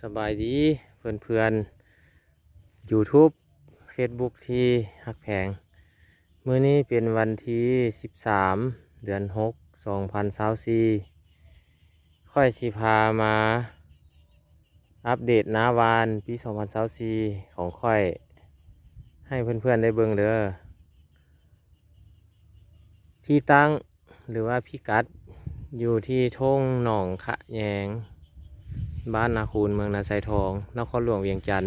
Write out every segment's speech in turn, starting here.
ສະບາຍດີເພື່ອນໆ YouTube Facebook ທີ່ຮັກແພງ. ມື້ນີ້ເປັນວັນທີສິບສາມ ເດືອນຫົກ ສອງພັນຊາວສີ່ ຂ້ອຍຊິພາມາອັບເດດນາຫວ່ານປີສອງພັນຊາວສີ່ຂອງຂ້ອຍ ໃຫ້ເພື່ອນໆໄດ້ເບິ່ງເດີ. ທີ່ຕັ້ງ ຫຼືວ່າພິກັດ ຢູ່ທີ່ທົ່ງໜອງຂະແຍງ ບ້ານນາຄູນ ເມືອງນາຊາຍທອງ ນະຄອນຫຼວງວຽງຈັນ.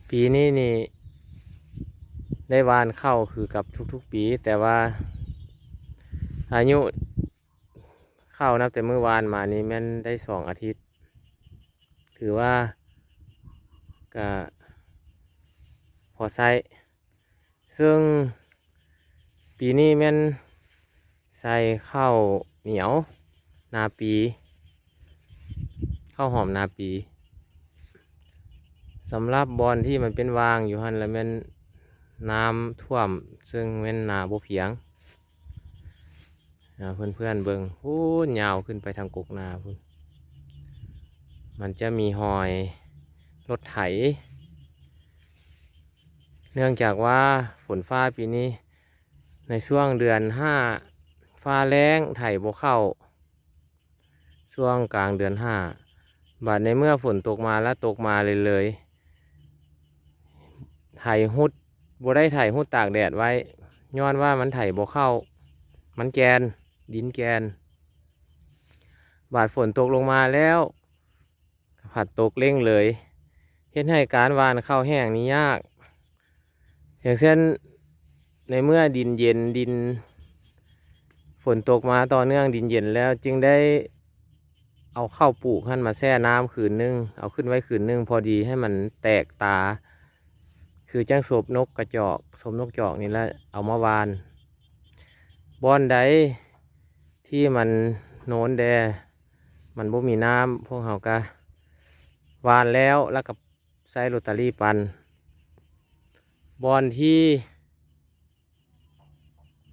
ປີນີ້ນີ້ໄດ້ຫວ່ານເຂົ້າຄືກັບທຸກໆປີ, ແຕ່ວ່າອາຍຸເຂົ້ານັບແຕ່ມື້ຫວ່ານມານີ້ແມ່ນໄດ້ສອງອາທິດ, ຖືວ່າກະພໍໃຊ້. ເຊິ່ງປີນີ້ແມ່ນໃສ່ເຂົ້າໜຽວນາປີ, ເຂົ້າຫອມນາປີ. ສຳລັບບ່ອນທີ່ມັນເປັນຫວ່າງຢູ່ຫັ້ນລະແມ່ນນ້ຳຖ້ວມ, ເຊິ່ງແມ່ນນາບໍ່ພຽງ. ເພື່ອນໆເບິ່ງ ພຸ້ນ ຍາວຂຶ້ນໄປທາງກົກນາພຸ້ນ, ມັນຈະມີຮອຍລົດໄຖ. ເນື່ອງຈາກວ່າຝົນຟ້າປີນີ້ ໃນຊ່ວງເດືອນຫ້າ ຟ້າແລ້ງ ໄຖບໍ່ເຂົ້າ ຊ່ວງກາງເດືອນຫ້າ. ບາດໃນເມື່ອຝົນຕົກມາລະຕົກມາເລີຍໆ, ໄຖຫຸດ ບໍ່ໄດ້ໄຖຫຸດຕາກແດດໄວ້, ຍ້ອນວ່າມັນໄຖບໍ່ເຂົ້າ, ມັນແກ່ນ, ດິນແກ່ນ. ບາດຝົນຕົກລົງມາແລ້ວ ກໍພັດຕົກເລັ່ງເລີຍ, ເຮັດໃຫ້ການຫວ່ານເຂົ້າແຫ້ງນີ້ຍາກ. ຢ່າງເຊັ່ນ ໃນເມື່ອດິນເຢັນ, ດິນ ຝົນຕົກມາຕໍ່ເນື່ອງ, ດິນເຢັນແລ້ວ ຈຶ່ງໄດ້ເອົາເຂົ້າປູກຫັ້ນມາແຊ່ນ້ຳຄືນໜຶ່ງ, ເອົາຂຶ້ນໄວ້ຄືນໜຶ່ງ ພໍດີໃຫ້ມັນແຕກຕາ ຄືຈັ່ງສົບນົກກະຈອກ, ສົບນົກຈອກນີ້ແຫຼະ ເອົາມາຫວ່ານ. ບ່ອນໃດທີ່ມັນໂນນແດ່, ມັນບໍ່ມີນ້ຳ, ພວກເຮົາກະຫວ່ານແລ້ວ ແລ້ວກະໃຊ້ໂຣຕາຣີປັ່ນ. ບ່ອນທີ່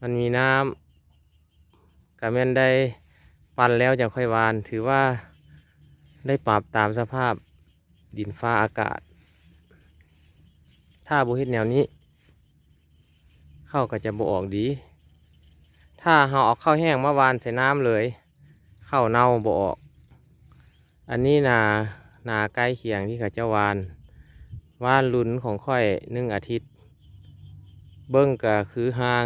ມັນມີນ້ຳ ກະແມ່ນໄດ້ປັ່ນແລ້ວຈັ່ງຄ່ອຍຫວ່ານ, ຖືວ່າໄດ້ປັບຕາມສະພາບດິນຟ້າອາກາດ. ຖ້າບໍ່ເຮັດແນວນີ້ ເຂົ້າກໍຈະບໍ່ອອກດີ. ຖ້າເຮົາເອົາເຂົ້າແຫ້ງມາຫວ່ານໃສ່ນ້ຳເລີຍ, ເຂົ້າເນົ່າບໍ່ອອກ. ອັນນີ້ນາ, ນາໃກ້ຄຽງທີ່ເຂົາເຈົ້າຫວ່ານ, ຫວ່ານລຸນຂອງຂ້ອຍໜຶ່ງອາທິດ, ເບິ່ງກະຄືຫ່າງ,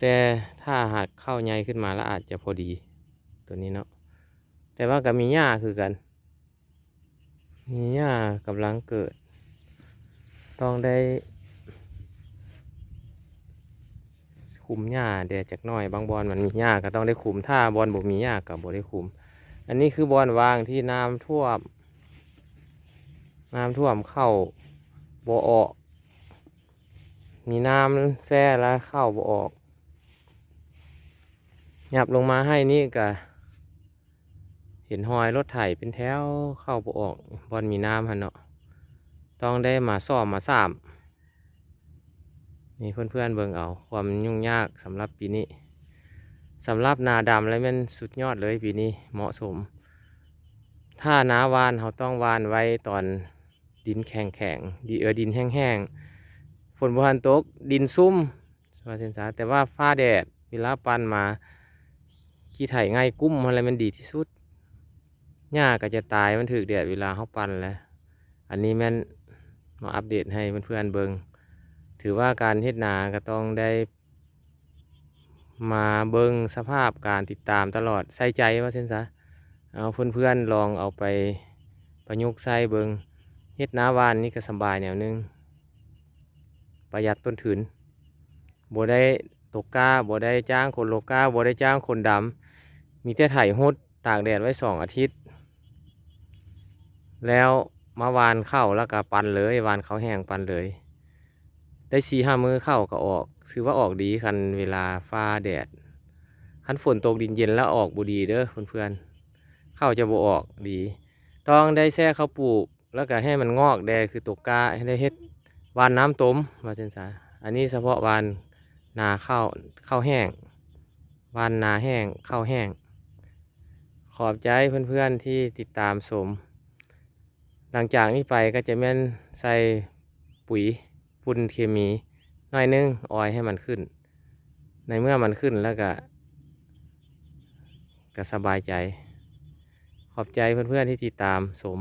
ແຕ່ຖ້າຫາກເຂົ້າໃຫຍ່ຂຶ້ນມາລະອາດຈະພໍດີ ໂຕນີ້ເນາະ, ແຕ່ວ່າກໍມີຫຍ້າຄືກັນ. ມີຫຍ້າກຳລັງເກີດ, ຕ້ອງໄດ້ຄຸມຫຍ້າແດ່ຈັກໜ້ອຍ, ບາງບ່ອນມັນມີຫຍ້າກໍຕ້ອງໄດ້ຄຸມ, ຖ້າບ່ອນບໍ່ມີຫຍ້າກໍບໍ່ໄດ້ຄຸມ. ອັນນີ້ຄືບ່ອນຫວ່າງທີ່ນ້ຳຖ້ວມ, ນ້ຳຖ້ວມເຂົ້າບໍ່ອອກ, ມີນ້ຳແຊ່ແລ້ວເຂົ້າບໍ່ອອກ. ຫຍັບລົງມາໃຫ້ນີ້ກໍ ເຫັນຮອຍລົດໄຖເປັນແຖວເຂົ້າບໍ່ອອກ, ບ່ອນມີນ້ຳຫັ້ນເນາະ, ຕ້ອງໄດ້ມາສ້ອມມາສາມ. ນີ້ເພື່ອນໆເບິ່ງເອົາຄວາມຫຍຸ້ງຍາກສຳລັບປີນີ້. ສຳລັບນາດຳແລ້ວແມ່ນສຸດຍອດເລີຍ, ປີນີ້ເໝາະສົມ. ຖ້ານາຫວ່ານເຮົາຕ້ອງຫວ່ານໄວ້ຕອນ ດິນແຂງໆ ດີເອີ ດິນແຫ້ງໆ, ຝົນບໍ່ທັນຕົກ, ດິນຊຸ່ມ ວ່າຊັ້ນຊະ, ແຕ່ວ່າຟ້າແດດ ເວລາປັ່ນມາ ຂີ້ໄຖໄງ່ກຸ້ມຫັ້ນແຫຼະແມ່ນດີທີ່ສຸດ. ຫຍ້າກໍຈະຕາຍ ມັນຖືກແດດເວລາເຮົາປັ່ນແຫຼະ. ອັນນີ້ແມ່ນມາອັບເດດໃຫ້ເພື່ອນໆເບິ່ງ. ຖືວ່າການເຮັດນາກໍຕ້ອງໄດ້ ມາເບິ່ງສະພາບການຕິດຕາມຕະຫຼອດ ໃສ່ໃຈວ່າຊັ້ນຊະ. ເອົາເພື່ອນໆລອງເອົາໄປປະຍຸກໃຊ້ເບິ່ງ. ເຮັດນາຫວ່ານນີ້ກໍສະບາຍແນວໜຶ່ງ, ປະຢັດຕົ້ນທຶນ, ບໍ່ໄດ້ຕົກກ້າ, ບໍ່ໄດ້ຈ້າງຄົນໂລກ້າ, ບໍ່ໄດ້ຈ້າງຄົນດຳ, ມີແຕ່ໄຖຫົດ ຕາກແດດໄວ້ສອງອາທິດ ແລ້ວມາຫວ່ານເຂົ້າ ແລ້ວກະປັ່ນເລີຍ, ຫວ່ານເຂົ້າແຫ້ງປັ່ນເລີຍ. ໄດ້ສີ່ຫ້າມື້ເຂົ້າກໍອອກ, ຖືວ່າອອກດີຄັນເວລາຟ້າແດດ. ຄັນຝົນຕົກດິນເຢັນແລ້ວອອກບໍ່ດີເດີເພື່ອນໆ, ເຂົ້າຈະບໍ່ອອກດີ. ຕ້ອງໄດ້ແຊ່ເຂົ້າປູກ ແລ້ວກະໃຫ້ມັນງອກແດ່ ຄືຕົກກ້າ, ໃຫ້ໄດ້ເຮັດຫວ່ານນ້ຳຕົມ ວ່າຊັ້ນຊະ. ອັນນີ້ສະເພາະຫວ່ານນາເຂົ້າ, ເຂົ້າແຫ້ງ, ຫວ່ານນາແຫ້ງ ເຂົ້າແຫ້ງ. ຂອບໃຈເພື່ອນໆທີ່ຕິດຕາມຊົມ. ຫຼັງຈາກນີ້ໄປກໍຈະແມ່ນໃສ່ປຸ໋ຍຝຸ່ນເຄມີໜ້ອຍໜຶ່ງ ອອຍໃຫ້ມັນຂຶ້ນ. ໃນເມື່ອມັນຂຶ້ນແລ້ວກະ ກະສະບາຍໃຈ. ຂອບໃຈເພື່ອນໆທີ່ຕິດຕາມຊົມ.